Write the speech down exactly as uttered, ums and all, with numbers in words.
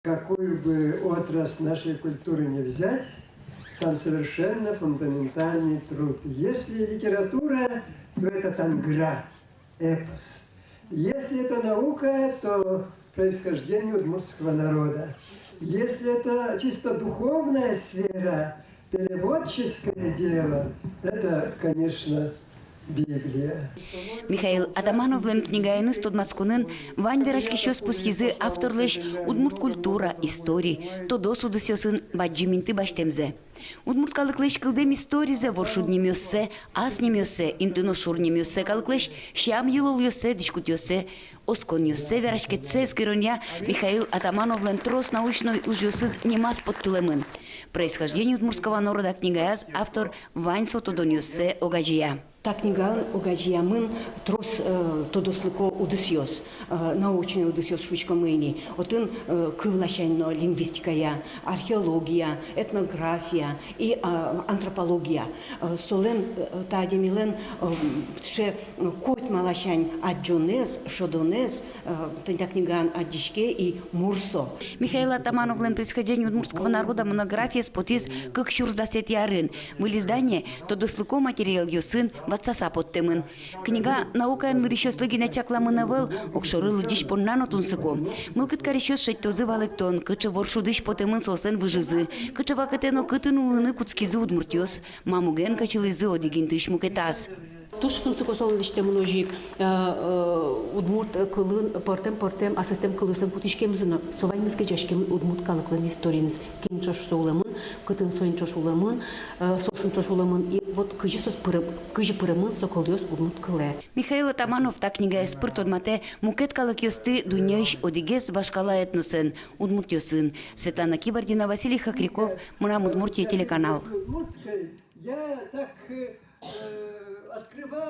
Какую бы отрасль нашей культуры не взять, там совершенно фундаментальный труд. Если литература, то это тангыра, эпос. Если это наука, то происхождение удмуртского народа. Если это чисто духовная сфера, переводческое дело, это, конечно, Библия. Михаил Атамановлэн книгаеныз тодматсконын вань вераськисьёс пусйизы авторлэсь удмурт культура, история, тодос удысъёсын бадӟым инты басьтэмзэ. Удмурт калыклэсь кылдэм историзэ, воршуд нимъёссэ, ас нимъёссэ, интынош шур нимъёссэ, калыклэсь сям-йылолъёссэ, дӥськутъёссэ, осконъёссэ, вераськетсэ эскеронъя Михаил Атамановлэн трос научной ужъёсыз нимаз поттылэмын. «Происхождение удмуртского народа» книгаяз автор вань со тодонъёссэ огазея. Та книгаын огазеямын трос, э, тодослыко удысъёс, э, научной удысъёс шуиськомы ини. Отын, э, кыл ласянь но лингвистикая, археология, этнография и, а, антропология. Э, солэн, э, та адямилэн, э, сыӵе, э, котьма ласянь адӟонэз, шӧдонэз, э, тӥни та книгаын адӟиське и мурсо. Михаил Атамановлэн «Происхождение удмуртского народа» монографиез потӥз кык сюрс дасэтӥ арын. Выль издание тодослыко материалъёсын ватсаса поттэмын. Книга наукаен нырысьёслы гинэ чакламын ӧвӧл, огшоры лыдӟись понна но тунсыко. Мылкыд карисьёс шедьтозы валэктон, кыӵе воршудысь потэмын соослэн выжызы, кыӵе вакытэ но кытын улыны кутскизы удмуртъёс, ма муген кӧчылӥзы одӥг интыысь мукетаз. Туж тунсыко солэн лэсьтэмын озьы ик, э, э, удмурт кылын пӧртэм-пӧртэм асэстэм кылъёслэн кутӥськемзы но, со ваньмыз герӟаськемын удмурт калыклэн историеныз. Кин ӵош со улэмын, кытын соин ӵош улэмын, э, соосын ӵош улэмын. И вот кызьы соос пырем-, кызьы пыремын со кылъёс удмурт кылэ. Михаил Атаманов та книгаез пыр тодматэ мукет калыкъёсты дуннеысь одӥгез вашкала этносэн, удмуртъёсын. Светлана Кибардина, Василий Хохряков, «Мынам Удмуртие» телеканал. Я так, э, открываю.